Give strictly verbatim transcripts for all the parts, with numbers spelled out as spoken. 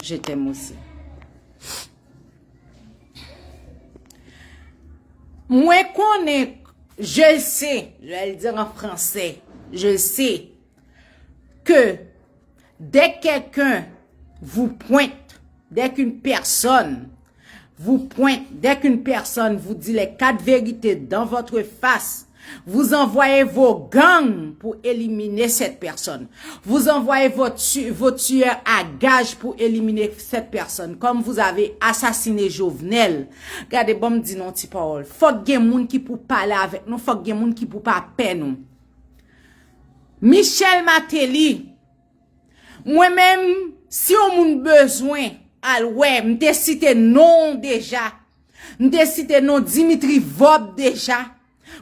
Je t'aime aussi. Mwen konnen, je le sais, je vais le dire en français, je le sais, que dès que quelqu'un vous pointe, dès qu'une personne vous pointe, dès qu'une personne vous dit les quatre vérités dans votre face, vous envoyez vos gangs pour éliminer cette personne. Vous envoyez vos, tu- vos tueurs à gages pour éliminer cette personne. Comme vous avez assassiné Jovenel. Gade, bon, m di nou ti pawòl. Fòk gen moun ki pou pale avèk nou, fòk gen moun ki pou pa pè nou. Michel Martelly, mwen menm, si yon moun bezwen al wè, m te site non deja. M te site non Dimitri Vòb deja.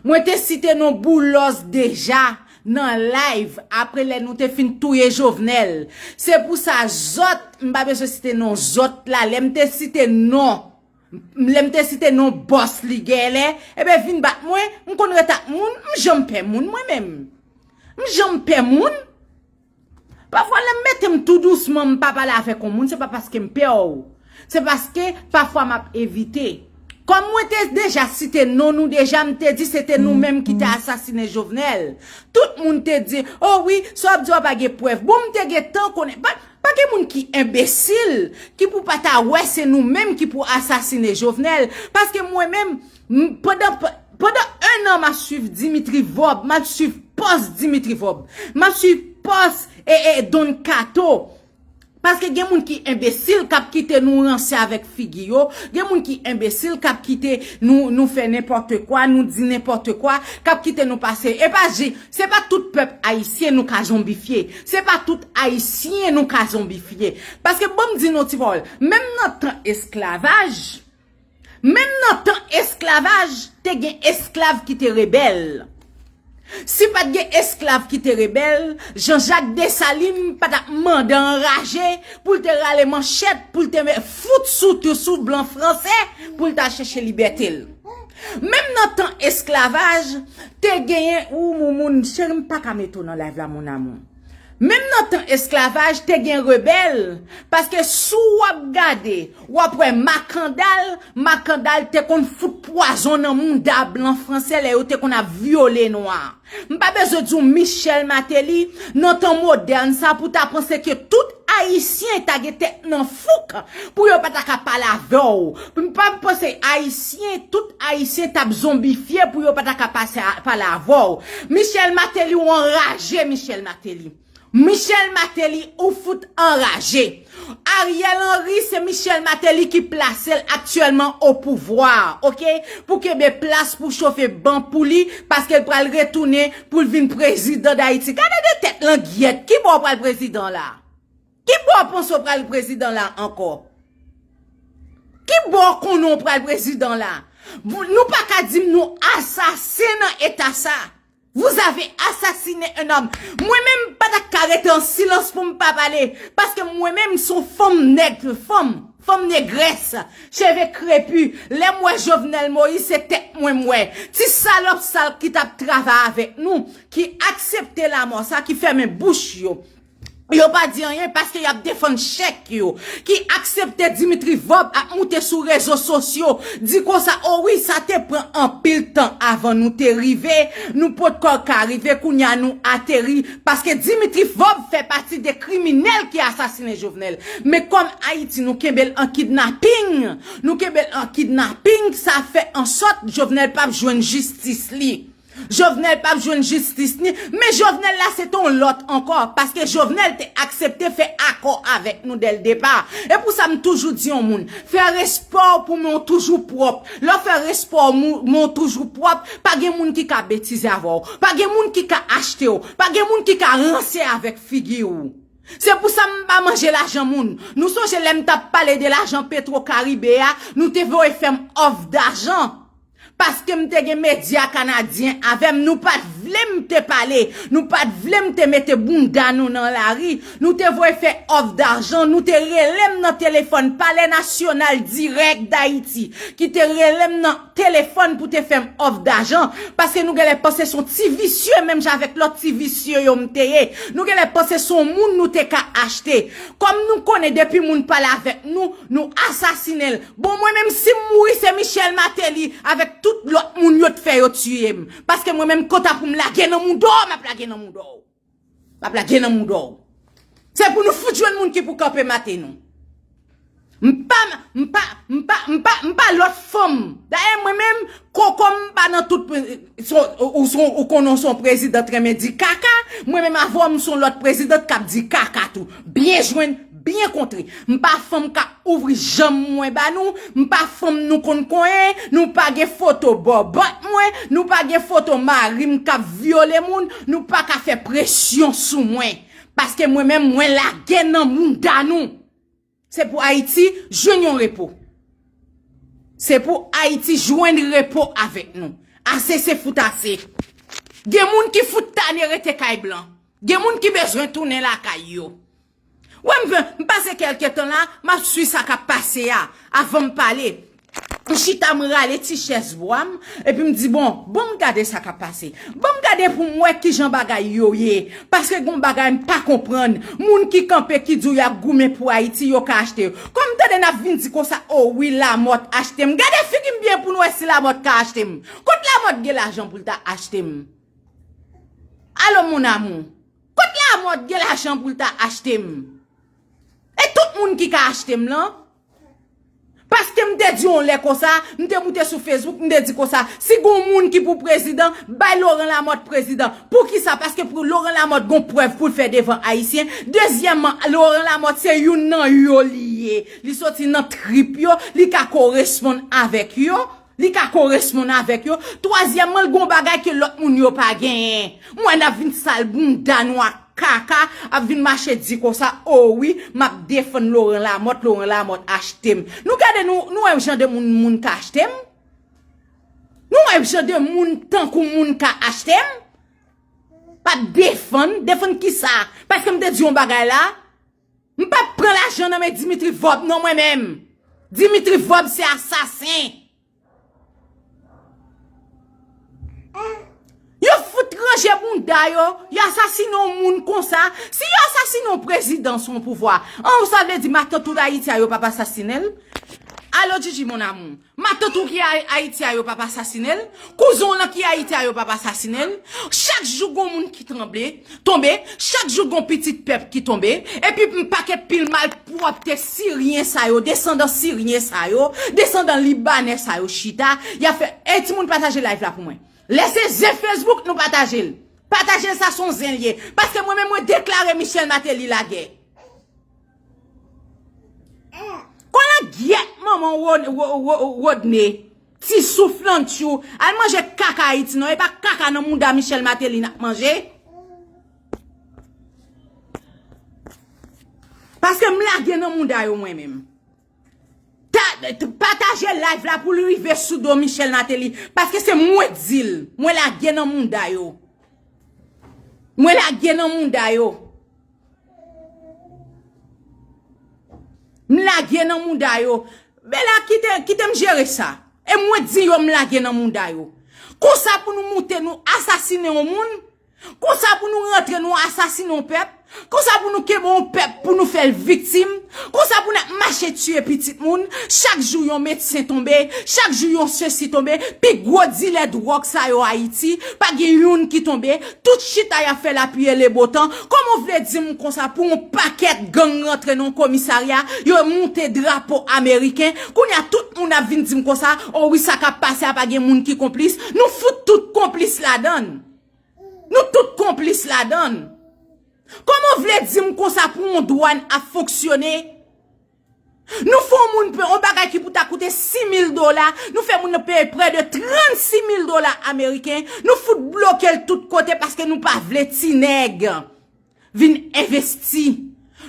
Mwen te site non Boulos deja nan live apre lè nou te fin touye Jovenel. Se pou sa zòt, m pa bezwen site non zòt la. Lè m te site non, lè m te site non bòs li gèlè, ebyen vin bat mwen, m konn ret ak moun, m janm pè moun mwen menm. M janm pè moun. Pafwa, lè m mete m tou dousman, m pa pale avèk yon moun, se pa paske m pè w. Se paske, pafwa, m ap evite. Kòm mwen te deja site non nou deja, m te di se te nou menm ki te asasinen Jovenel. Tout moun te di, o wi, sa w ap di a pa gen prèv. Bon, m te gentan konnen. Pa, pa gen moun ki enbesil, ki pou pa ta wè se nou menm ki pou asasinen Jovenel. Paske mwen menm, m, pandan, pandan en an, m ap swiv Dimitri Vòb, m ap swiv pòs Dimitri Vòb, m ap swiv pòs e, e Don Kato. Paske gen moun ki enbesil k ap kite nou ranse avèk figi yo. Gen moun ki enbesil k ap kite nou, nou fè nenpòt kwa, nou di nenpòt kwa, k ap kite nou pase. E pa ji, se pa tout pèp ayisyen nou ka zonbifye. Se pa tout ayisyen nou ka zonbifye. Paske bon m di nou ti pawòl, menm nan tan esklavaj, menm nan tan esklavaj, te gen esklav ki te rebèl. Si pa t gen esklav ki te rebèl, Jean-Jacques Dessalines pa t ap mande anraje pou l te rale manchèt, pou l te met fout sou, sou blan franse, pou l ta chèche libète l. Menm nan tan esklavaj, te genyen, ou moumoun, cheri, m pa ka mete w nan live la, mon amour. Menm nan tan esklavaj, te gen rebèl, paske si w ap gade, w ap wè Makandal, Makandal te konn fout pwazon nan mounda blan franse lè yo te konn ap vyole nwa. M pa bezwen di w Michel Martelly, nan tan modèn sa, pou ta panse ke tout Ayisyen ta gen tèt nan fouk pou yo pa ta ka pale avè w. M pa panse Ayisyen, tout Ayisyen t ap zonbifye pou yo pa ta ka pase a, pale avè w. Michel Martelly, ou anraje, Michel Martelly. Michel Martelly, ou fout anraje. Ariel Henry, se Michel Martelly ki plase l aktyèlman o pouvwa, oke? Pou kenbe plas pou chofe ban pou li, paske l pral retounen pou l vin prezidan Dayiti. Gade de tèt langyèt, ki bò w pral prezidan la? Ki bò w panse w pral prezidan la ankò? Ki bò w konnen w pral prezidan la? Nou pa ka di m nou asasen nan eta sa. Vous avez assassiné un homme. Mwen menm, m pa ta ka rete an silans pou m pa pale. Paske mwen menm, m se yon fanm nèg, fanm, fanm negrès, cheve krepi. Lè m wè Jovenel Moïse, se tèt mwen m wè. Ti salòp sal ki t ap travay avèk nou, ki aksepte lamò sa, ki fèmen bouch yo. Yo pa di anyen paske y ap defann chèk yo. Ki aksepte Dimitri Vòb ap moute sou rezo sosyo, di konsa, o wi, sa te pran anpil tan avan nou te rive, nou potkò ka rive, kounye a nou ateri, paske Dimitri Vòb fè pati de kriminèl ki asasinen Jovenel. Men kòm Ayiti, nou kenbe l an kidnaping, nou kenbe l an kidnaping, sa fè ansòt Jovenel p ap jwenn jistis li. Jovenel p ap jwenn jistis ni, men Jovenel la se t on lòt ankò, paske Jovenel te aksepte fè akò avèk nou dè l depa. E pou sa m toujou di yon moun, fè respè w pou men w toujou pwòp. Lè w fè respè w mou- men w toujou pwòp, pa gen moun ki ka betize avè w, pa gen moun ki ka achte w, pa gen moun ki ka ranse avèk figi w. Se pou sa m pa manje lajan moun. Nou sonje lè m t ap pale de lajan Petro Caribe a, nou te voye fè m òf dajan. Paske m te gen medya kanadyen avè m, nou pa t vle m te pale, nou pa t vle m te mete bounda nou nan lari, nou te voye fè òf dajan, nou te rele m nan telefòn Palè Nasyonal dirèk Dayiti, ki te rele m nan telefòn pou te fè m òf dajan, paske nou genlè panse se yon ti visye, menm jan avèk lòt ti visye yo m te ye. Nou genlè panse se yon moun nou te ka achte. Kòm nou konnen depi moun pale avèk nou, nou asasinen l. Bon, mwen menm, si m mouri, se Michel Martelly avèk tout lòt moun yo t fè yo tiye m. Paske mwen menm, kanta pou m lage nan mouda w, m ap lage nan mouda w. M ap lage nan mouda w. Se pou nou fout jwenn moun ki pou kanpe mate nou. M pa, m pa, m pa, m pa, m pa lòt fanm. Dayè, mwen menm, koko m pa nan tout, se, ou, se, ou konnen w se yon prezidan t renmen di kaka, mwen menm avè w, m se yon lòt prezidan k ap di kaka tou. Byen jwenn, byen kontre. M pa fanm k ap ouvri janm mwen ba nou, m pa fanm nou konn konyen, nou pa gen foto bòbòt mwen, nou pa gen foto mari m k ap vyole moun, nou pa ka fè presyon sou mwen. Paske mwen menm, mwen lage nan mouda nou. Se pou Ayiti jwenn yon repo. Se pou Ayiti jwenn repo avèk nou. Ase se fout ase. Gen moun ki fout tane rete kay blan. Gen moun ki bezwen tounen lakay yo. Wè, m, m pase kèlke tan la, m ap swiv sa k ap pase a, avan m pale. M chita, m rale ti chèz bwa m, epi m di, bon, ban m gade sa k ap pase. Ban m gade pou m wè kijan bagay yo ye. Paske gon bagay m pa konprann. Moun ki kanpe, ki di w y ap goumen pou Ayiti, yo ka achte yo. Kòm m tande n ap vin di konsa, o wi, Lamòt achte m. Gade figi m byen pou n wè si Lamòt ka achte m. Kot Lamòt gen lajan pou l ta achte m? Alo, mon amour. Kot Lamòt gen lajan pou l ta achte m? E tout moun ki ka achte m lan? Paske m te di yon lè konsa, m te moute sou Facebook, m te di konsa, si gon moun ki pou prezidan, bay Laurent Lamothe prezidan. Poukisa? Paske pou Laurent Lamothe gon prèv pou l fè devan Ayisyen. Dezyèmman, Laurent Lamothe se youn nan yo li ye. Li soti nan trip yo, li ka koresponn avèk yo. Li ka koresponn avèk yo. Twazyèmman, l gon bagay ke lòt moun yo pa genyen. M wè n ap vin sal bounda nou ak kaka, ap vin mache di konsa, o wi, m ap defann Laurent Lamothe, Laurent Lamothe achte m. Nou gade, nou, nou wè jan de moun, moun ka achte m? Nou wè jan de moun tankou moun ka achte m? Pa defann, defann kisa? Paske m te di yon bagay la, m p ap pran lajan nan men Dimitri Vorbe non, mwen menm. Dimitri Vorbe se asasen. Yo fout ranje bounda yo, yo asasine yon moun konsa. Si yo asasine yon prezidan sou yon pouvwa, an, sa vle di matant ou Ayiti a yo p ap asasine l? Alo, Gigi, mon amour. Matant ou ki Ay-, Ayiti a yo p ap asasine l? Kouzen w lan ki Ayiti a yo p ap asasine l? Chak jou gon moun ki tranble, tonbe, chak jou gon pitit pèp ki tonbe, epi m pakèt pil malpwòpte siryen sa yo, desandan siryen sa yo, desandan libanè sa yo chita, y ap fè, ey, timoun, pataje live la pou mwen. Lè se zen Facebook, nou pataje l. Pataje l, sa se yon zen l ye. Paske mwen menm, mwen deklare Michel Martelly lagè. Kolangyèt manman Wo-, Wo-, Wo-, Rodney, ti souflantchou, al manje kaka Ayiti non, e pa kaka nan mouda Michel Martelly n ap manje. Paske m lage nan mouda yo mwen menm. Ta, pataje live la pou l rive sou do Michel Martelly. Paske se mwen k di l. Mwen lage nan mouda yo. Mwen lage nan mouda yo. M lage nan mouda yo. Bela, kite, kite m jere sa. E mwen di yo m lage nan mouda yo. Konsa pou nou moute, nou asasine yon moun. Konsa pou nou rantre, nou asasine yon pèp. Konsa pou nou kenbe yon pèp, pou nou fè l viktim. Konsa pou n ap mache tiye pitit moun. Chak jou yon medsen tonbe. Chak jou yon sesi tonbe. Pi gwo dilè dwòg sa yo Ayiti. Pa gen youn ki tonbe. Tout chita y ap fè lapli e lebotan. Kòman w vle di m konsa pou yon pakèt gang rantre nan yon komisarya, yo moute drapo ameriken? Kounye a, tout moun ap vin di m konsa, o wi, sa k ap pase a pa gen moun ki konplis. Nou fout tout konplis ladan l. Nou tout konplis ladan l. Kòman w vle di m konsa pou yon dwàn ap fonksyone? Nou fè yon moun pè, yon bagay ki pou ta koute sis mil dola, nou fè moun nan peye prè de trannsis mil dola ameriken, nou fout bloke l tout kote paske nou pa vle ti nèg vin envesti.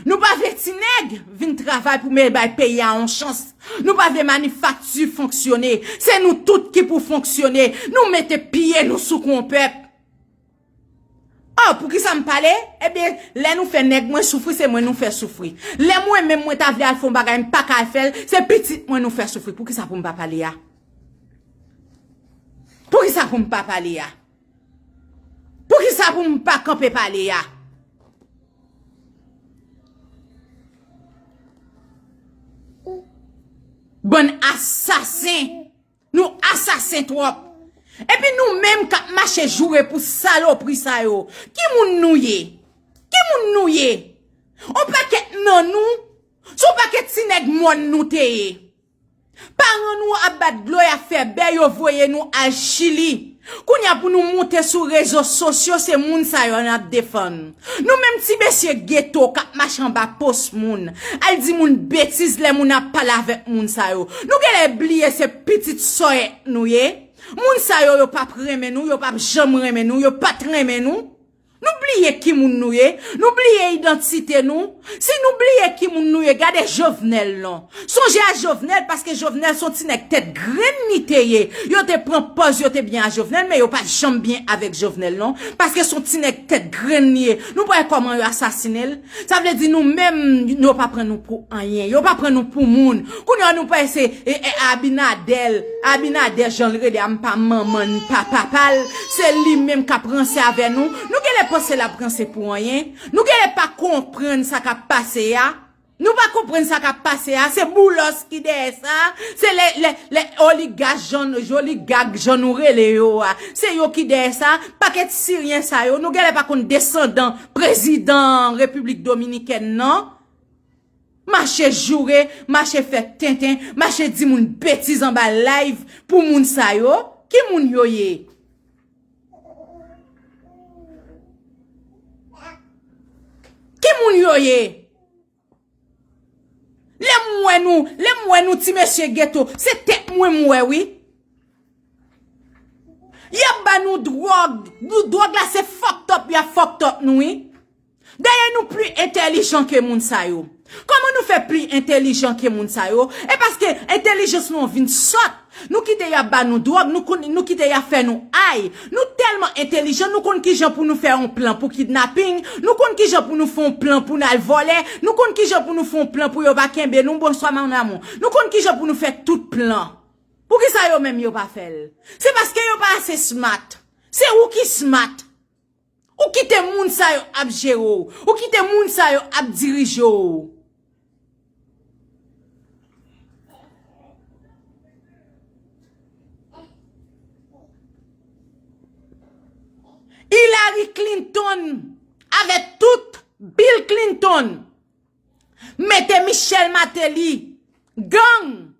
Nou pa vle ti nèg vin travay pou men bay peyi a yon chans. Nou pa vle manifakti fonksyone. Se nou tout ki pou fonksyone. Nou mete pye nou sou kou yon pèp. Oh, poukisa m pale? Ebyen, lè nou fè nèg mwen soufri, se mwen nou fè soufri. Lè mwen menm mwen ta vle al fè yon bagay, m pa ka al fè l, se pitit mwen nou fè soufri. Poukisa pou m pa pale a? Poukisa pou m pa pale a? Poukisa pou m pa kanpe pale a? Bann asasen! Nou asasen twòp! Epi nou menm k ap mache joure pou salopri sa yo, ki moun nou ye? Ki moun nou ye? On pakèt nan nou, se on pakèt ti nèg mòn nou te ye. Paran nou ap bat dlo, y ap fè bè, yo voye nou al Chili. Kounye a pou nou moute sou rezo sosyo, se moun sa yo n ap defann. Nou menm ti mesye geto k ap mache anba pòs moun, al di moun betiz lè moun ap pale avèk moun sa yo. Nou genlè bliye se pitit sòyèt nou ye. Moun sa yo, yo p ap renmen nou, yo p ap janm renmen nou, yo pa t renmen nou. Nou bliye ki moun nou ye, nou bliye idantite nou. Si nou bliye ki moun nou ye, gade Jovenel non. Sonje a Jovenel, paske Jovenel se yon ti nèg tèt grenn li te ye. Yo te pran pòz yo te byen a Jovenel, men yo pa t janm byen avèk Jovenel non. Paske se yon ti nèg tèt grenn li ye. Nou pa wè kòman yo asasinen l? Sa vle di nou menm, yo pa pran nou pou anyen. Yo pa pran nou pou moun. Kounye a nou pa ese e, e, Abinader, Abinader jan l rele a, m pa manman n, pa papa l, se li menm k ap ranse avè nou. Nou genlè panse l ap ranse pou anyen? Nou genlè pa konprann sa k ap pase a? Nou pa konprann sa k ap pase a? Se Boulos ki dèyè sa? Se lè, lè, lè oligach jan, oligak jan nou rele yo a? Se yo ki dèyè sa? Pakèt siryen sa yo, nou genlè pa konn desandan prezidan Repiblik Dominikèn nan? Mache joure, mache fè tenten, mache di moun betiz anba live pou moun sa yo. Ki moun yo ye? Ki moun yo ye? Lè m wè nou, lè m wè nou ti mesye geto, se tèt mwen m wè wi. Y ap ba nou dwòg, nou dwòg la se fucked up, y ap fucked up nou wi. Dayè nou pli entèlijan ke moun sa yo. Kòman nou fè pli entèlijan ke moun sa yo? E paske entèlijans nou an vin sòt. Nou kite y ap ba nou dwòg, nou konn, nou kite y ap fè nou ay. Nou tèlman entèlijan, nou konn kijan pou nou fè yon plan pou kidnaping, nou konn kijan pou nou fè yon plan pou n al vòlè, nou konn kijan pou nou fè yon plan pou yo pa kenbe nou, bonswa mon amour. Nou konn kijan pou nou fè tout plan. Poukisa yo menm yo pa fè l? Se paske yo pa ase smart. Se ou ki smart. Ou kite moun sa yo ap jere w. Ou kite moun sa yo ap dirije w. Hillary Clinton avèk tout Bill Clinton mete Michel Martelly gang.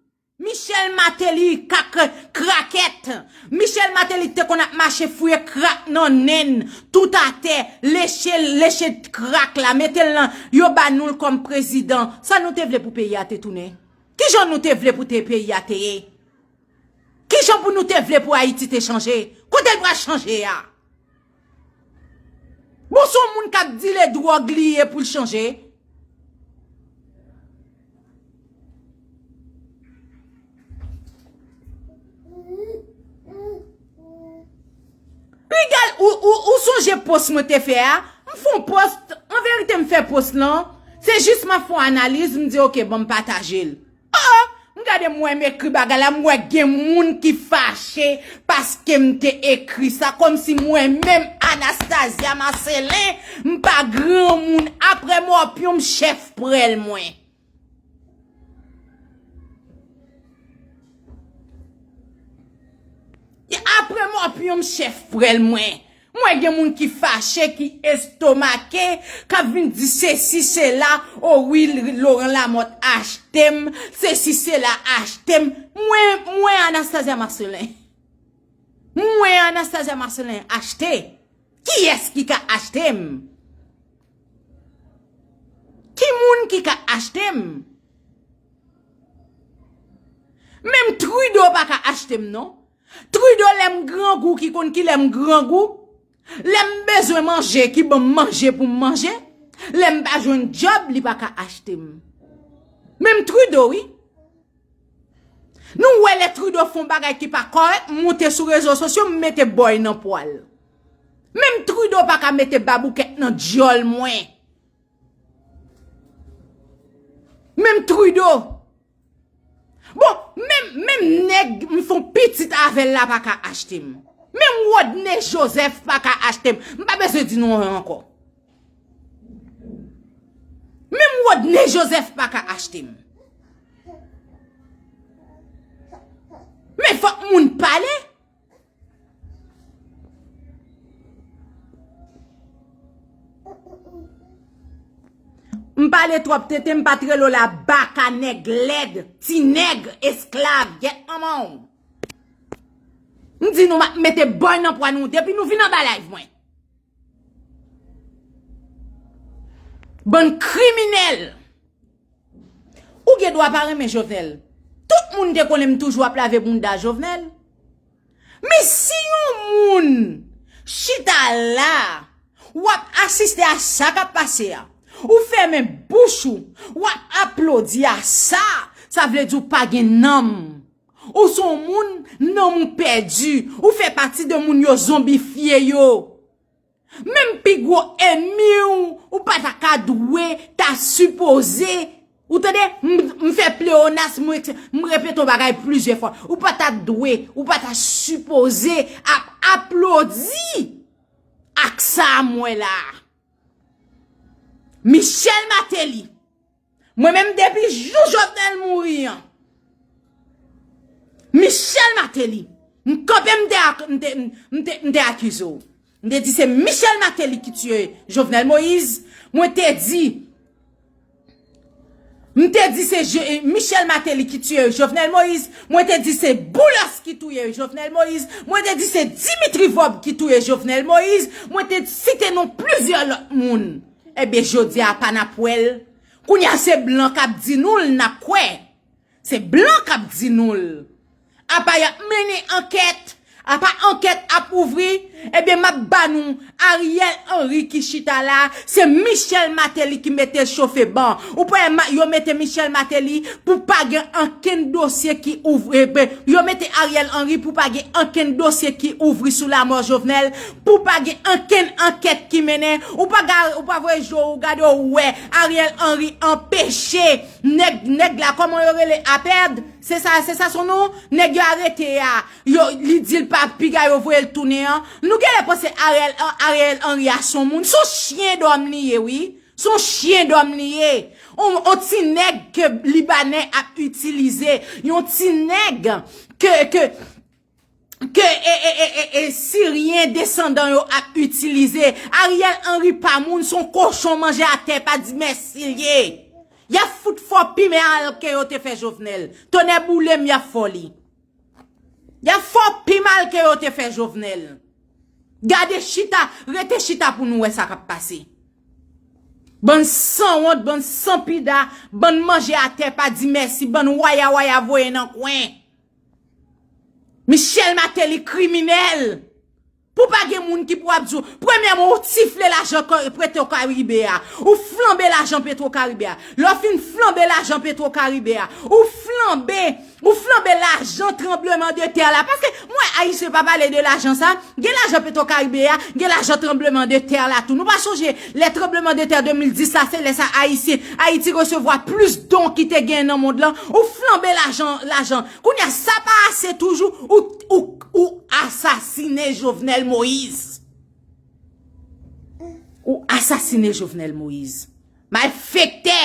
Michel Martelly ka kra-, krakèt. Michel Martelly te konn ap mache fouye krak nan nen n, tout atè, leche, leche krak la, mete l nan, yo ba nou l kòm prezidan. Sa nou te vle pou peyi a te tounen? Kijan nou te vle pou te peyi a te ye? Kijan pou nou te vle pou Ayiti te chanje? Kote l pral chanje a? Bon, se yon moun k ap dile dwòg li ye pou l chanje. Rigal, ou, ou, ou sonje pòs mwen te fè a? M fè yon pòs, an verite m fè pòs lan. Se jis m ap fè yon analiz, m di, "Oke, ban m pataje l." Oh, m gade m wè m ekri bagay la, m wè gen moun ki fache paske m te ekri sa, kòmsi mwen menm Anastasia Marcelin, m pa granmoun, apre Mòpyon m chèf prèl mwen. Apre Mòpyon m chèf prèl mwen. Mwen gen moun ki fache, ki estomake, k ap vin di sesi, sela, o wi, Laurent Lamothe achte m, sesi, sela, achte m. Mwen, mwen Anastasia Marcelin. Mwen Anastasia Marcelin achte. Kiyès ki ka achte m? Ki moun ki ka achte m? Menm Trudeau pa ka achte m non. Trudeau lè m grangou ki konn kilè m grangou. Lè m bezwen manje ki ban m manje pou m manje. Lè m pa jwenn djòb li pa ka achte m. Menm Trudeau wi. Nou wè lè Trudeau fè yon bagay ki pa kòrèk, m moute sou rezo sosyo, m mete bòy nan pwa l. Menm Trudeau pa ka mete baboukèt nan dyòl mwen. Menm Trudeau. Bon, menm, menm nèg m fè yon pitit avè l la pa ka achte m. Menm Rodney Joseph pa ka achte m. M pa bezwen di nou anyen ankò. Menm Rodney Joseph pa ka achte m. Men fòk moun pale. M pale twòp tete, m pa t rele w la baka nèg lèd, ti nèg, esklav, gyèt manman w. M di nou m ap mete bòy nan pwa nou depi nou vin anba live mwen. Bann kriminèl. Ou gen dwa pa renmen Jovenel. Tout moun te konnen m toujou ap lave bounda Jovenel. Men si yon moun chita la, w ap asiste a sa k ap pase a, ou fèmen bouch ou, w ap aplodi a sa, sa vle di w pa gen nanm. Ou se yon moun, nanm ou pèdi, ou fè pati de moun yo zonbifye yo. Menm pi gwo ènmi w, ou pa ta ka dwe, ta sipoze, ou tande, m, m fè pleonas, m, m repete yon bagay plizyè fwa. Ou pa ta dwe, ou pa ta sipoze ap aplodi ak sa a m wè la a. Michel Martelly. Mwen menm depi jou Jovenel mouri an, Michel Martelly, m kanpe m te ak, m te, m te, m te akize w. M te di se Michel Martelly ki tiye Jovenel Moïse. Mwen te di, m te di se Je- Michel Martelly ki tiye Jovenel Moïse. Mwen te di se Boulos ki touye Jovenel Moïse. Mwen te di se Dimitri Vorbe ki touye Jovenel Moïse. Mwen te site non plizyè lòt moun. Ebyen, jodi a pa n ap wè l. Kounye a se blan k ap di nou l n ap kwè. Se blan k ap di nou l. Apa y ap mennen ankèt, apa ankèt ap ouvri, ebyen m ap ba nou Ariel Henry ki chita la, se Michel Martelly ki mete l chofe ban. Ou pa wè ma- yo mete Michel Martelly pou pa gen ankenn dosye ki ouvri, eh ben, yo mete Ariel Henry pou pa gen ankenn dosye ki ouvri sou lamò Jovenel, pou pa gen ankenn ankèt ki mennen. Ou pa ga- ou pa voye je w gade w wè Ariel Henry anpeche nèg, nèg la, kòman yo rele, Apèd? Se sa, se sa son non? Nèg yo arete a, yo, li di l pa piga, yo voye l tounen an. Nou genlè panse Ariel, Ariel Henry a son moun. Son chyen dòm li ye, wi. Son chyen dòm li ye. On, on ti nèg ke Libanè ap itilize. Yon ti nèg ke, ke, ke e, e, e, e, e Siryen desandan yo ap itilize. Ariel Henry pa moun, son kochon manje atè, pa di mèsi l ye. Y ap fout fè w pi mal ke yo te fè Jovenel. Tonnè boule m, y ap fè w li. Y ap fè w pi mal ke yo te fè Jovenel. Gade chita, rete chita pou nou wè sa k ap pase. Bann sanwont, bann sanpida, bann manje atè, pa di mèsi, bann waya waya voye nan kwen. Michel Martelly kriminèl. Pou pa gen moun ki pou ap di w, premyèman, ou tifle lajan Petwokaribe a. Ou flanbe lajan Petwokaribe a. Lè w fin flanbe lajan Petwokaribe a, ou flanbe, ou flanbe lajan tranbleman de tè la. Paske mwen, Ayisyen pa pale de lajan sa. Gen lajan Petwokaribe a, gen lajan tranbleman de tè la tou. Nou pa sonje lè tranbleman de tè de mil dis la, se lè sa Ayisyen, Ayiti resevwa plis don ki te gen nan mond lan. Ou flanbe lajan, lajan. Kounye a, sa pa ase toujou, ou, ou, ou asasine Jovenel Moïse. Ou asasine Jovenel Moïse. Malfektè.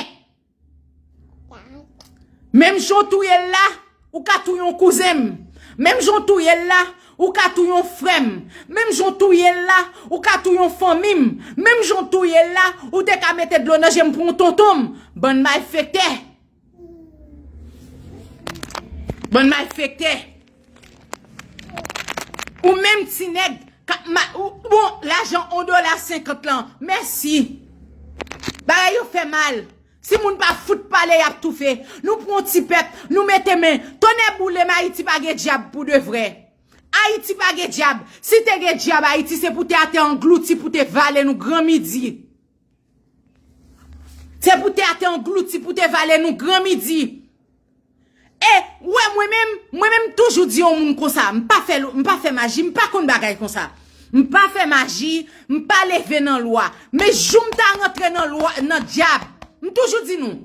Menm jan w touye l la, ou ka touye yon kouzen m. Menm jan w touye l la, ou ka touye yon frè m. Menm jan w touye l la, ou ka touye yon fanmi m. Menm jan w touye l la, ou te ka mete dlo nan je m pou yon tonton m. Bann malfektè. Bann malfektè. Ou menm ti nèg k ap ma-, ou, bon, lajan yon dola senkant lan. Mèsi. Bagay yo fè mal. Si moun pa fout pale, y ap toufe. Nou pran ti pèp, nou mete men. Tonnè boule m, Ayiti pa gen dyab pou de vrè. Ayiti pa gen dyab. Si te gen dyab Ayiti, se pou tè a te anglouti, pou te vale nou granmidi. Se pou tè a te anglouti, pou te vale nou granmidi. E, ou wè, mwen menm, mwen menm toujou di yon moun konsa, m pa fè, m pa fè maji, m pa konn bagay konsa. M pa fè maji, m pa leve nan lwa. Men jou m ta rantre nan lwa, nan dyab, m toujou di nou,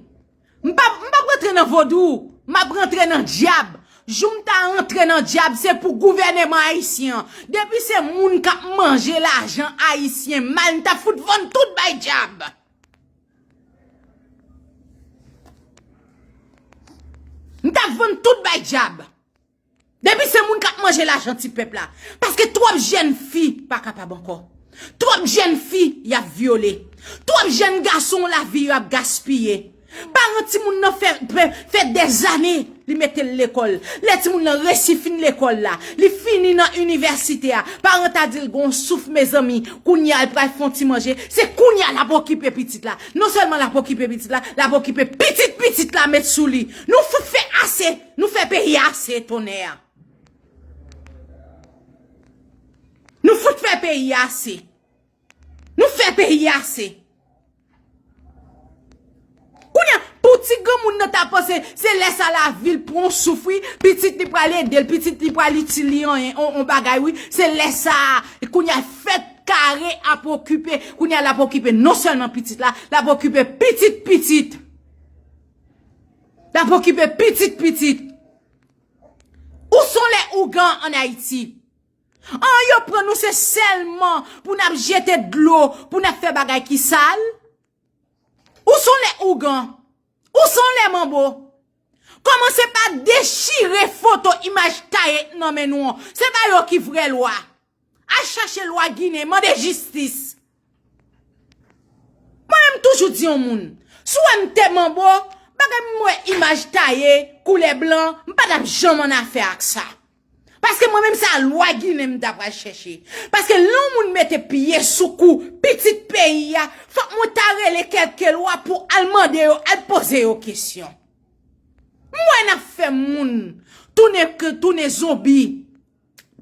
m pa, m p ap rantre nan vodou, m ap rantre nan dyab. Jou m ta rantre nan dyab, se pou gouvèneman ayisyen an. Depi se moun k ap manje lajan ayisyen mal, m ta fout vann tout bay dyab. M ta vann tout bay dyab. Depi se moun k ap manje lajan ti pèp la. Paske twòp jèn fi pa kapab ankò. Twòp jèn fi y ap vyole. Twòp jèn gason lavi yo ap gaspiye. Paran timoun nan fè, fè, fè dèzane li mete l lekòl. Lè timoun nan resi fin lekòl la, li fini nan inivèsite a, paran ta di l gon souf, mezanmi, kounye a l pral fè yon ti manje. Se kounye a l ap okipe pitit la. Non sèlman l ap okipe pitit la, l ap okipe pitit pitit la met sou li. Nou fout fè ase. Nou fè peyi a ase, tonnè. Nou fout fè peyi a ase. Nou fè peyi a ase. Kounye a, pou ti granmoun nan ta panse, se lè sa lavi l pran souf wi, pitit li pral ede l, pitit li pral itil li anyen, on, on bagay wi. Se lè sa, kounye a fèt kare ap okipe, kounye a l ap okipe non sèlman pitit la, l ap okipe pitit pitit. L ap okipe pitit pitit. Où sont les ougans en Haïti? An, yo pran nou se sèlman pou n ap jete dlo, pou n ap fè bagay ki sal. Où sont les ougans? Où sont les manbo? Kòmanse pa dechire foto imaj taye nan men nou an. Se pa yo ki vrè lwa. Al chache lwa Ginen, mande jistis. Mwen menm toujou di yon moun, si w wè m te manbo, bagay m wè imaj taye, koulè blan, m pa t ap janm annafè ak sa. Paske mwen menm se a lwa Ginen m ta pral chèche. Paske lè yon moun mete pye sou kou pitit peyi a, fòk mwen ta rele kèlke lwa pou al mande yo, al poze yo kesyon. M wè n ap fè moun tounen, tounen zonbi.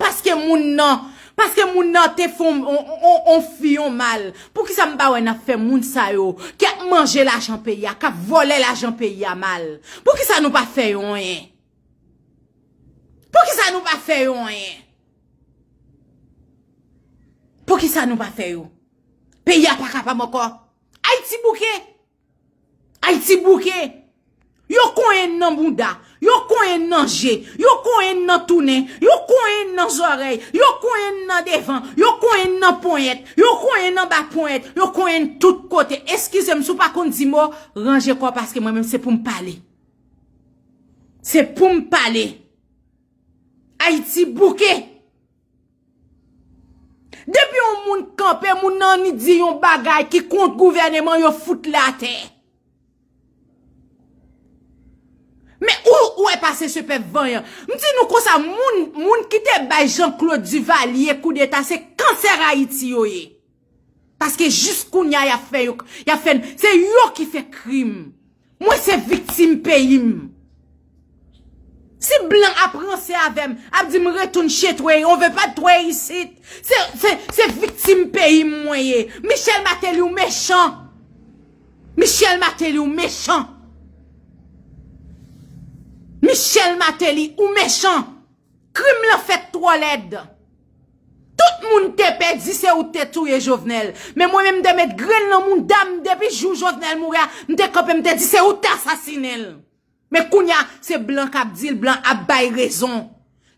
Paske moun nan, paske moun nan te fè on, on, on, on fi yon mal. Poukisa m pa wè n ap fè moun sa yo k ap manje lajan peyi a, k ap vòlè lajan peyi a mal? Poukisa nou pa fè yo anyen? Poukisa nou pa fè yo anyen? Poukisa nou pa fè yo? Peyi a pa kapab ankò. Ayiti bouke. Ayiti bouke. Yo konyen n nan bouda, yo konyen n nan je, yo konyen n nan tounen, yo konyen n nan zòrèy, yo konyen n nan devan, yo konyen n nan ponyèt, yo konyen n anba ponyèt, yo konyen n tout kote. Eskize m, si w pa konn di mo, ranje kò w paske mwen menm se pou m pale. Se pou m pale. Ayiti bouke. Depi yon moun kanpe, moun nan annik di yon bagay ki kont gouvèneman, yo fout l atè. Men ou, ou wè pase se pèp vanyan. M di nou konsa, moun, moun ki te bay Jean Claude Duvalier koudeta, se kansè Ayiti yo ye. Paske jis kounye a, y ap fè yo, y ap fè n, se yo ki fè krim. Mwen se viktim peyi m. Si blan ap ranse avè m, ap di m retourne chez toi, on veut pas de toi ici. Se, se, se viktim peyi m mwen ye. Michel Martelly ou mechan. Michel Martelly ou mechan. Michel Martelly ou mechan. Krim lan fèt twò lèd. Tout moun te pè di se ou te touye Jovenel. Men mwen menm m te met grenn nan mouda m depi jou Jovenel mouri a, m te kanpe m te di se ou t asasinen l. Men kounye a, se blan k ap di l, blan ap bay rezon.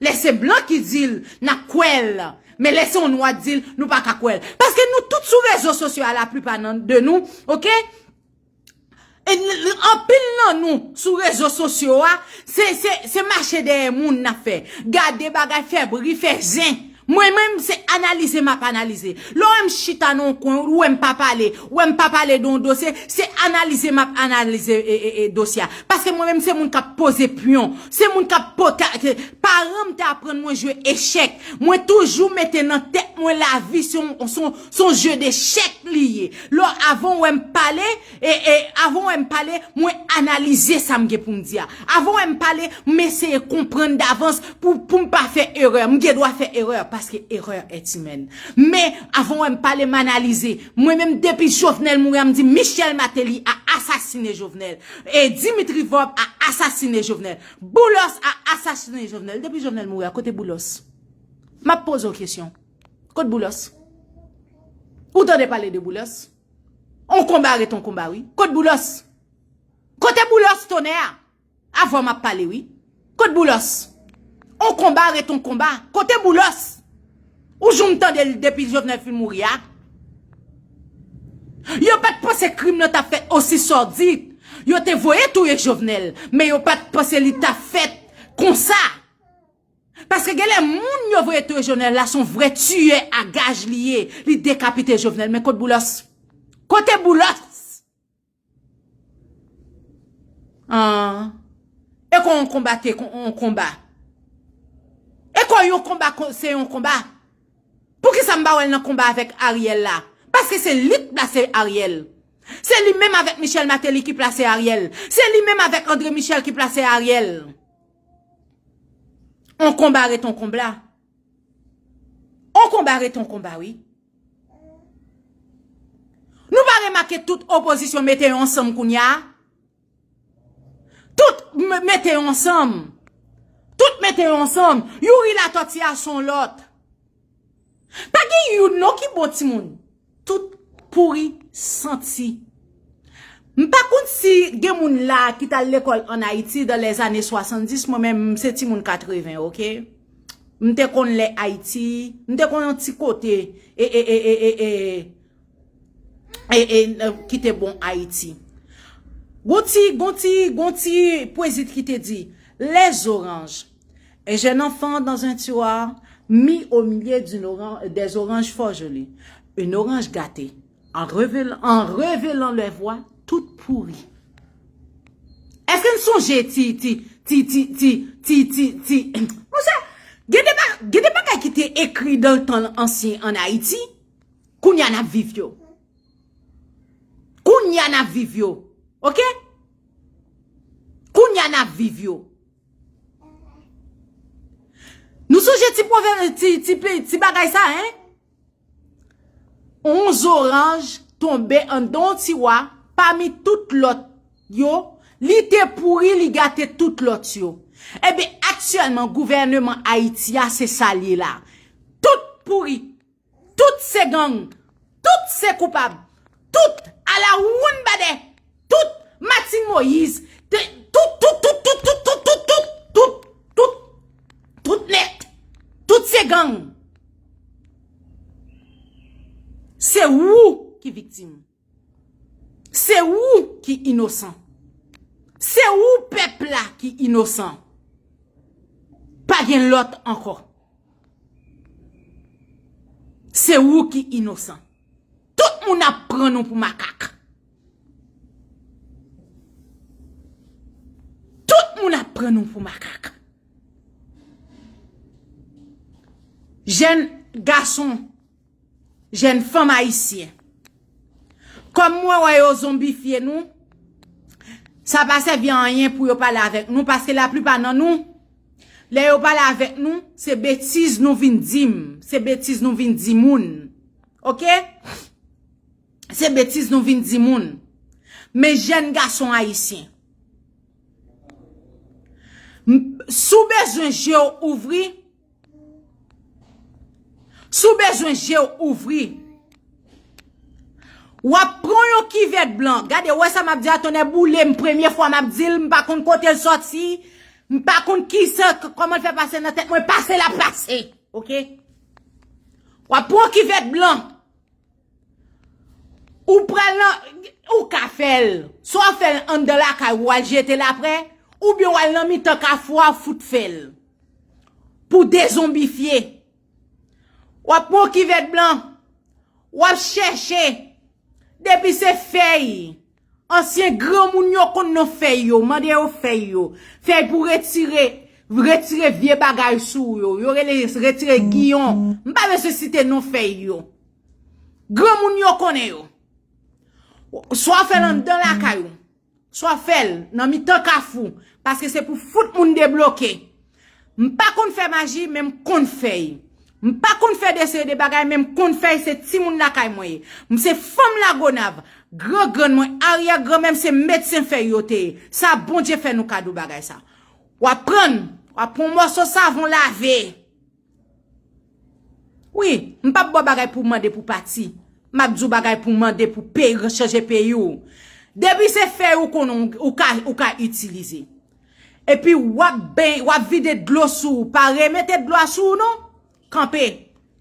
Lè se blan ki di l, n ap kwè l. Men lè se yon nwa k di l, nou pa ka kwè l. Paske nou tout sou rezo sosyo a, laplipa nan, de nou, oke? E n-, n-, anpil nan nou sou rezo sosyo a, se, se, se mache dèyè moun n ap fè. Gade bagay, fè bri, fè zen. Mwen menm, se analize m ap analize. Lè w wè m chita nan yon kwen, ou wè m pa pale, ou wè m pa pale de yon dosye, se analize m ap analize, e, e, e, dosye a. Paske mwen menm, se moun k ap poze pyon, se moun k ap pota-, ke paran m te aprann mwen jwe echèk. Mwen toujou mete nan tèt mwen lavi se yon, se yon, se yon jeu d'échec li ye. Lè avan w wè m pale, e, e, avan w wè m pale, mwen analize sa m gen pou m di a. Avan w wè m pale, m eseye konprann davans pou, pou m pa fè erè. M gen dwa fè erè, paske erè est humaine. Men, avan w wè m pale, m analize. Mwen menm, depi Jovenel mouri a, m di Michel Martelly a asasine Jovenel. E Dimitri Vorbe a asasine Jovenel. Boulos a asasine Jovenel. Depi Jovenel mouri a, kote Boulos? M ap poze w kesyon. Kot Boulos? Ou tande pale de Boulos? On konba ret on konba, wi. Kot Boulos? Kote Boulos, tonè a? Avè w m ap pale, wi. Kot Boulos? On konba ret on konba. Kote Boulos? Ou janm tande l depi Jovenel fin mouri a? Yo pa t panse krim nan t ap fèt osi sòdid. Yo te voye touye Jovenel, men yo pa t panse li t ap fèt konsa. Paske genlè moun yo voye touye Jovenel la se yon vrè tiyè a gaj li ye. Li dekapite Jovenel. Men kot Boulos? Kote Boulos? Ah. E kon yon konba te kon yon konba. E kon yon konba kon- se yon konba. Poukisa m pa wè l nan konba avèk Ariel la? Paske se li k plase Ariel. Se li menm avèk Michel Martelly ki plase Ariel. Se li menm avèk André Michel ki plase Ariel. On konba ret on konba. On konba ret on konba, wi. Nou pa remake tout opozisyon mete yo ansanm kounye a? Tout m- mete yo ansanm. Tout mete yo ansanm. Youri Latòti a se yon lòt. Pa gen youn non ki bon timoun. Tout pouri santi. M pa konn si gen moun la ki t al lekòl ann Ayiti dan lèzane swasanndis, mwen menm m se timoun katreven, oke? M te konn lè Ayiti, m te konn yon ti kote e, e, e, e, e, e, e, e, e, ki te bon Ayiti. Gon ti, gon ti, gon ti pwezi ki te di, les oranges. Un jeune enfant dans un tiroir mis au milieu d'une oran- des oranges fort jolies. Une orange gâtée, en révélant, en révélant les voies, toute pourrie. Èske n sonje ti, ti, ti, ti, ti, ti, ti, ti, monchè, gen de ba- gen de bagay ki te ekri dan tan ansyen ann Ayiti, kounye a n ap viv yo. Kounye a n ap viv yo. Oke? Kounye a n ap viv yo. Nou sonje ti pwovè- ti, ti, pe- ti bagay sa, en? On zoranj tonbe anndan yon tiwa pami tout lòt yo, li te pouri, li gate tout lòt yo. Ebyen, aktyèlman, gouvèneman Ayiti a, se sa l ye la. Tout pouri. Tout se gang. Tout se koupab. Tout ala woun badè. Tout Martine Moïse. Te- Tout, tout, tout, tout, tout, tout, tout, tout, tout, tout, tout nèt. Tout se gang. Se ou ki viktim. Se ou ki inosan. Se ou pèp la ki inosan. Pa gen lòt ankò. Se ou ki inosan. Tout moun ap pran nou pou makak. Tout moun ap pran nou pou makak. Jèn gason, jèn fanm ayisyen. Kòm mwen wè yo zonbifye nou, sa pa sèvi a anyen pou yo pale avèk nou, paske laplipa nan nou, lè yo pale avèk nou, se betiz nou vin di m, se betiz nou vin di moun. Oke? Se betiz nou vin di moun. Men jèn gason ayisyen, m- si w bezwen je w ouvri, si w bezwen je w ouvri, w ap pran yon kivèt blan. Gade, w wè sa m ap di a, tonnè boule m, premye fwa m ap di l, m pa konn kote l sòti, m pa konn kisa, k- kòman l fè pase nan tèt mwen, pase l ap pase. Oke? W ap pran yon kivèt blan. Ou pral nan, ou ka fè l. Swa w fè l anndan lakay ou, w al jete l aprè, oubyen w al nan mitan kafou a, w fout fè l. Pou dezonbifye. W ap pran kivèt blan. W ap chèche. Depi se fèy. Ansyen granmoun yo konn non fèy yo. Mande yo fèy yo. Fèy pou retire, retire vye bagay sou yo. Yo rele retire giyon. M pa bezwen site non fèy yo. Granmoun yo konnen yo. Swa w fè l anndan lakay ou, swa w fè l nan mitan kafou, paske se pou fout moun debloke. M pa konn fè maji, men m konn fèy. M pa konn fè de seri de bagay, men m konn fèy, se timoun lakay mwen ye. M se fanm Lagonav, grangrann mwen, aryè granmè m se medsen fèy yo te ye. Sa Bondye fè nou kado bagay sa. W ap pran, w ap pran yon mòso savon lave. Wi, m p ap ba w bagay pou mande pou pati. M ap di w bagay pou mande pou peyi, chanje peyi w. Depi se fèy ou konnen ou, ou ka, ou ka itilize. Epi w ap ben, w ap vide dlo sou ou. Pa remete dlo a sou ou non. Kanpe.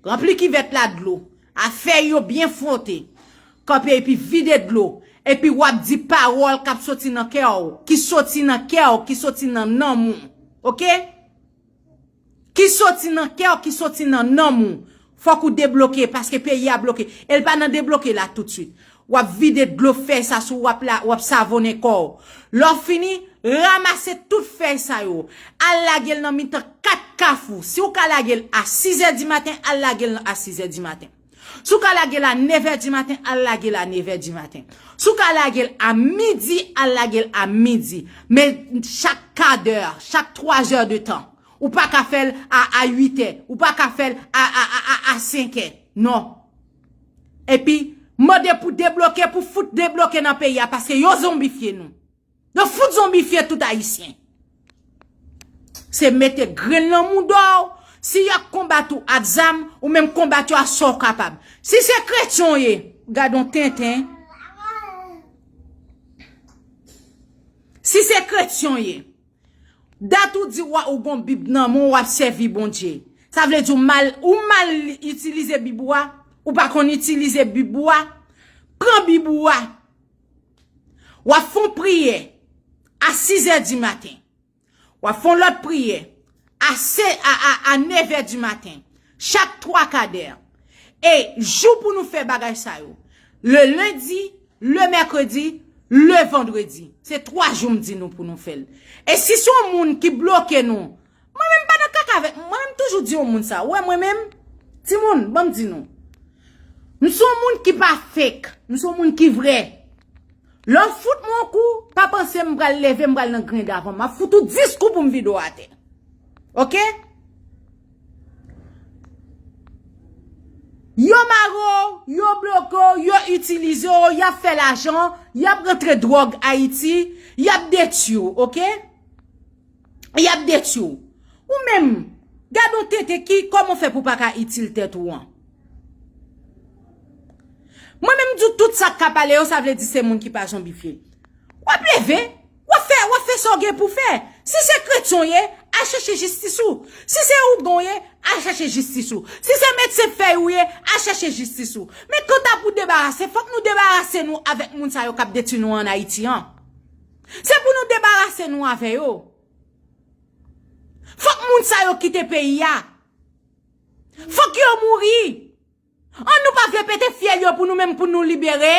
Ranpli kivèt la dlo. A fèy yo byen fwote. Kanpe epi vide dlo. Epi w ap di pawòl k ap soti nan kè w, ki soti nan kè w, ki soti nan nanm ou. Oke? Ki soti nan kè w, ki soti nan nanm ou. Fòk ou debloke, paske peyi a bloke. E l pa nan debloke la toutswit. W ap vide dlo fèy sa sou, w ap la, w ap savonnen kò w. Lè w fini, ramase tout fèy sa yo. Al lage l nan mitan kat kafou. Si w ka lage l a sizè di maten, al lage l a sizè di maten. Si w ka lage l a nevè di maten, al lage l a nevè di maten. Si w ka lage l a midi, al lage l a midi. Men chak kadè, chak twazè de tan. Ou pa ka fè l a, a uit è. Ou pa ka fè l a, a, a, a, a senk è. Non. Epi, mande pou debloke, pou fout debloke nan peyi a, paske yo zonbifye nou. Yo fout zonbifye tout Ayisyen. Se mete grenn nan mouda w. Si y ap konbat ou ak zam, ou menm konbat yo a sa w kapab. Si se kretyen w ye, gad on tenten. Si se kretyen w ye, dat ou di w a, ou gon Bib nan men w, w ap sèvi Bondye. Sa vle di w mal, ou mal itilize Bib ou a, ou pa konn itilize Bib ou a. Pran Bib ou a. W ap fè yon priyè a sizè di maten. W ap fè yon lòt priyè a se, a, a, a nevè di maten. Chak twa kadè. E jou pou nou fè bagay sa yo. Le lendi, le mèkredi, le vandredi. Se twa jou m di nou pou nou fè l. E si se yon moun ki bloke nou, mwen menm pa nan kaka avèk, mwen menm toujou di yon moun sa. Ou wè mwen menm, timoun, ban m di nou. M se yon moun ki pa fake. M se yon moun ki vrè. Lè w fout mwen yon kou, pa panse m pral leve, m pral nan grenn avan. M ap fout ou dis kou pou m vide w atè. Oke? Yo mare w, yo bloke w, yo itilize w, y ap fè lajan, y ap rantre dwòg Ayiti, y ap detwi w, oke? Y ap detwi w. Ou menm, gad on tenten ki, kòman fè pou w pa ka itil tèt ou an? Mwen menm di w tout sa k ka pale yo, sa vle di se moun ki pa zonbifye. W ap leve, w ap fè, w ap fè sa w gen pou fè. Si se kretyen w ye, al chèche jistis ou. Si se ougan w ye, al chèche jistis ou. Si se medsen fèy ou ye, al chèche jistis ou. Men kanta pou debarase, fòk nou debarase nou avèk moun sa yo k ap detwi nou an Ayiti an. Se pou nou debarase nou avè yo. Fòk moun sa yo kite peyi a. Fòk yo mouri. An nou pa vle pete fyèl yo pou nou menm pou nou libere.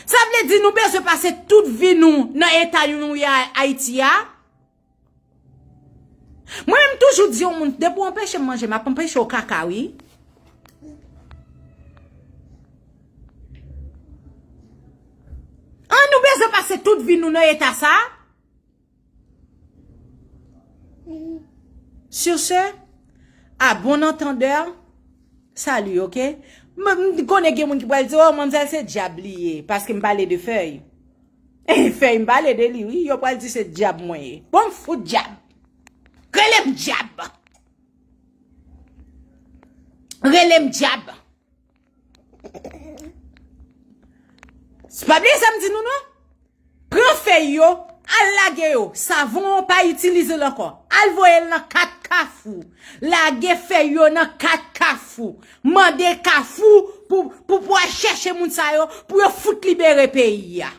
Sa vle di nou bezwen pase tout vi nou nan eta nou ye a Ayiti a. Mwen menm toujou di yon moun, depi w anpeche m manje, m ap anpeche w kaka, wi. An nou bezwen pase tout vi nou nan eta sa? Sur ce, à bon entendeur, salut, oke? M, m konnen gen moun ki pral di, "Oh, manmzèl se dyab li ye," paske m pale de fèy. E fèy m pale de li, wi, yo pral di se dyab mwen ye. Bon, m fout dyab. Rele m dyab. Rele m dyab. Se pa bliye sa m di nou, non? Pran fèy yo, al lage yo. Savon an, pa itilize l ankò. Al voye l nan kat kafou. Lage fèy yo nan kat kafou. Mande kafou pou, pou, pou al chèche moun sa yo, pou yo fout libere peyi a.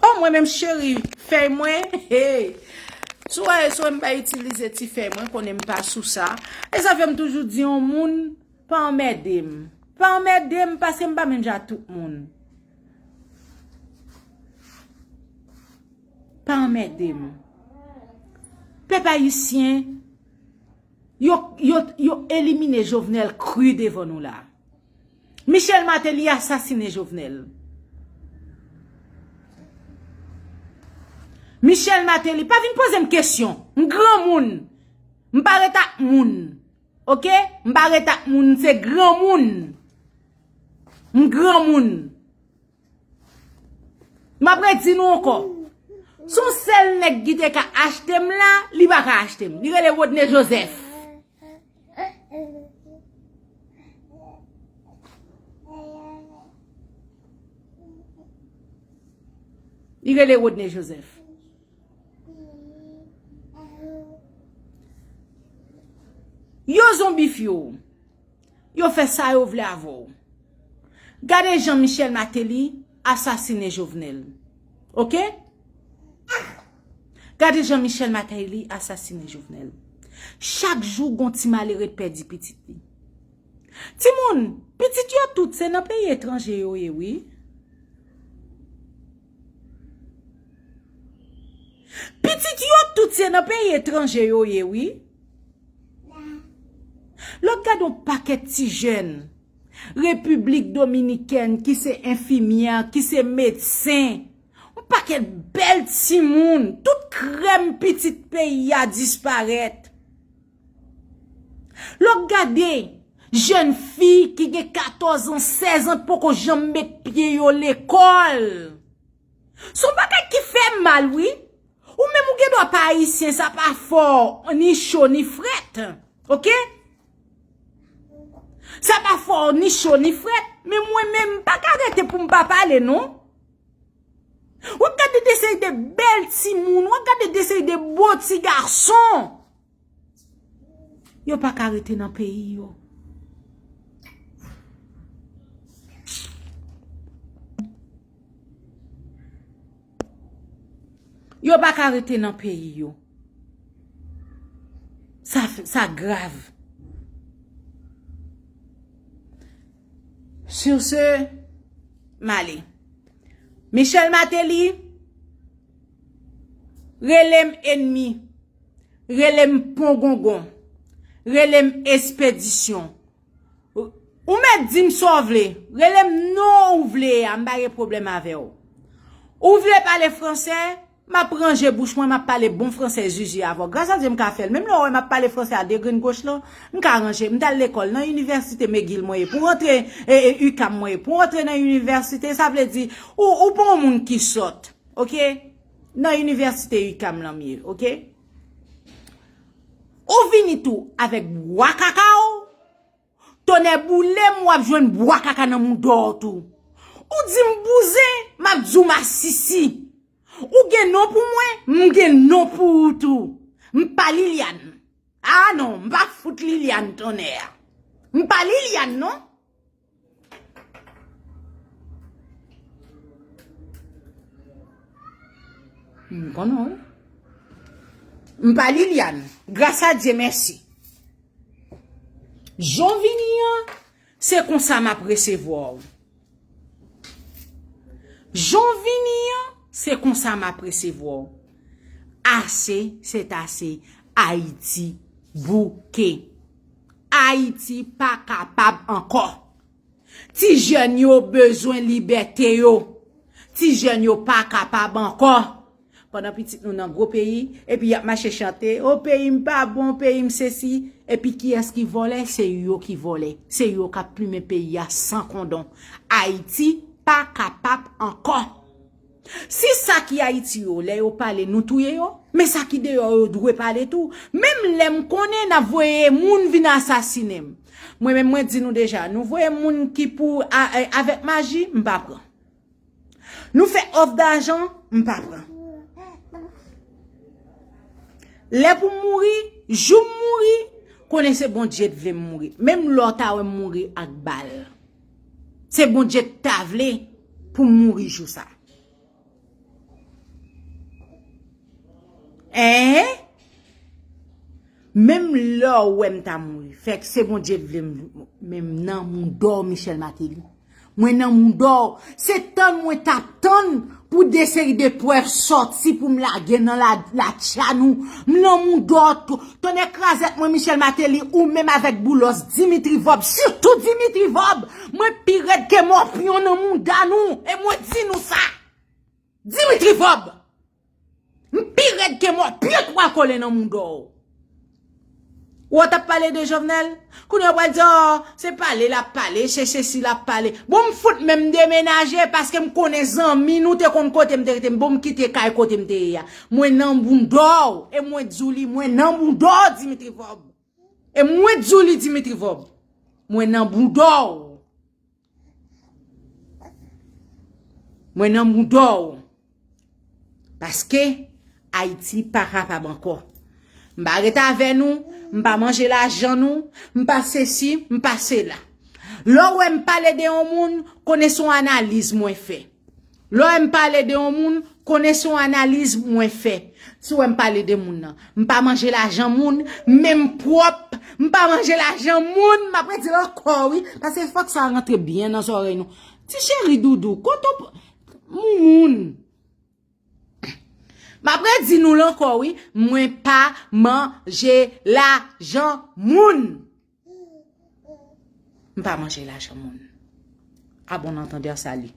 Oh, mwen menm cheri, fèy mwen, hey. Si w wè, si w wè m pa itilize ti fèy mwen, konnen m pa sou sa. E sa fè m toujou di yon moun, pa anmède m. Pa anmède m, paske m pa menm jan ak tout moun. Pa anmède m. Pèp ayisyen, yo, yo, yo elimine Jovenel kri devan nou la. Michel Martelly asasinen Jovenel. Michel Martelly, pa vin poze m kesyon. M granmoun. M pa ret ak moun. Oke? M pa ret ak moun, m se granmoun. M granmoun. M ap redi nou ankò. Se yon sèl nèg ki te ka achte m la, li pa ka achte m. Li rele Rodney Joseph. Li rele Rodney Joseph. Yo zonbifye w. Yo fè sa yo vle avè w. Gade jan Michel Martelly asasinen Jovenel. Oke? Gade jan Michel Martelly asasinen Jovenel. Chak jou gon ti malere pèdi pitit li. Timoun, pitit yo tout se nan peyi etranje yo ye wi. Pitit yo tout se nan peyi etranje yo ye wi. Lè w ap gade yon pakèt ti jèn Repiblik Dominikèn ki se enfimyè, ki se medsen, yon pakèt bèl timoun, tout krèm pitit peyi a disparèt. Lè w ap gade jèn fi ki gen katòz an, sèz an, poko janm met pye yo lekòl. Se yon bagay ki fè m mal, wi. Ou menm ou gen dwa pa ayisyen, sa pa fè w ni cho ni frèt. Oke? Sa pa fè w ni cho ni frèt. Men mwen menm, m pa ka rete pou m pa pale, non. W ap gade de seri de bèl timoun, w ap gade de seri de bo ti gason. Yo pa ka rete nan peyi yo. Yo pa ka rete nan peyi yo. Sa, sa grav. Sur ce, m ale. Michel Martelly, rele m enmi, rele m pongongon, rele m espedisyon. Ou mèt di m sa w vle, rele m non ou vle a, m pa gen pwoblèm avè w. Ou vle pale fransè, m ap ranje bouch mwen, m ap pale bon fransè zizi avè w. Gras a Dye m ka fè l. Menm lè w wè m ap pale fransè a de grenn goch lan, m ka ranje. M t al lekòl nan inivèsite McGill mwen ye. Pou w antre e, e, UQAM mwen ye. Pou w antre nan inivèsite, sa vle di ou, ou pa yon moun ki sòt. Oke? Nan inivèsite UQAM lan m ye. Oke? Ou vini tou avèk bwa kaka w. Tonnè boule m, w ap jwenn bwa kaka nan mouda w tou. Ou di m bouzen, m ap di w masisi. Ou gen non pou mwen, m gen non pou ou tou. M pa Liliane. A non, m pa fout Liliane tonnè a. M pa Liliane non. M konnen w. M pa Liliane. Gras a Dye, mèsi. Jan w vini an, se konsa m ap resevwa w. Jan w vini an, se konsa m ap resevwa w. Ase, se ase. Ayiti bouke. Ayiti pa kapab ankò. Ti jèn yo bezwen libète yo. Ti jèn yo pa kapab ankò. Pandan pitit nou nan gwo peyi, epi y ap mache chante, o peyi m pa bon, peyi m sesi. Epi kiyès ki vòlè? Se yo ki vòlè. Se yo k ap plimen peyi a san kondon. Ayiti pa kapab ankò. Si sa ki Ayiti yo, lè yo pale, nou touye yo, men sa ki deyò yo dwe pale tou. Menm lè m konnen n ap voye moun vin asasinen m. Mwen menm, mwen di nou deja, nou voye moun ki pou a, a, avèk maji, m pa pran. Nou fè òf dajan, m pa pran. Lè pou m mouri, jou m mouri, konnen se Bondye t vle m mouri. Menm lè w ta wè m mouri ak bal, se Bondye t ta vle pou m mouri jou sa. Enhen? Menm lè w wè m ta mouri, fèk se Bondye t vle m, men m nan mouda w, Michel Martelly. Mwen nan mouda w. Se tann mwen t ap tann pou de seri de prèv sòti pou m lage nan la, latcha nou. M nan mouda w tou. Tonnè krazèt mwen, Michel Martelly, ou menm avèk Boulos, Dimitri Vorbe, sitou Dimitri Vorbe. Mwen pi rèd ke mòpyon nan mouda nou. E mwen di nou sa. Dimitri Vorbe. M pi rèd ke mò pye twa kolen nan mouda w. Ou t ap pale de Jovenel? Kounye a w pral di, oh, se pale l ap pale, se sesi l ap pale. Bon, m fout menm demenaje paske m konnen zanmi nou te konn kote m te rete. Bon, m kite kay kote m te ye a. Mwen nan bounda w, e mwen di w li, mwen nan bounda w, Dimitri Vorbe. E mwen di w li, Dimitri Vorbe. Mwen nan bounda w. Mwen nan bounda w. Paske Ayiti pa kapab ankò. M pa ret avè nou, m pa manje lajan nou, m pa sesi, m pa sela. Lè w wè m pale de yon moun, konnen se yon analiz mwen fè. Lè w wè m pale de yon moun, konnen se yon analiz mwen fè. Si w wè m pale de moun nan, m pa manje lajan moun, men m pwòp, m pa manje lajan moun, m ap redi l ankò wi, paske fòk sa rantre byen nan zòrèy nou. Ti cheri doudou, kote w p-, moun. M ap redi nou l ankò wi, mwen pa manje lajan moun. M pa manje lajan moun. A bon antandè, sali.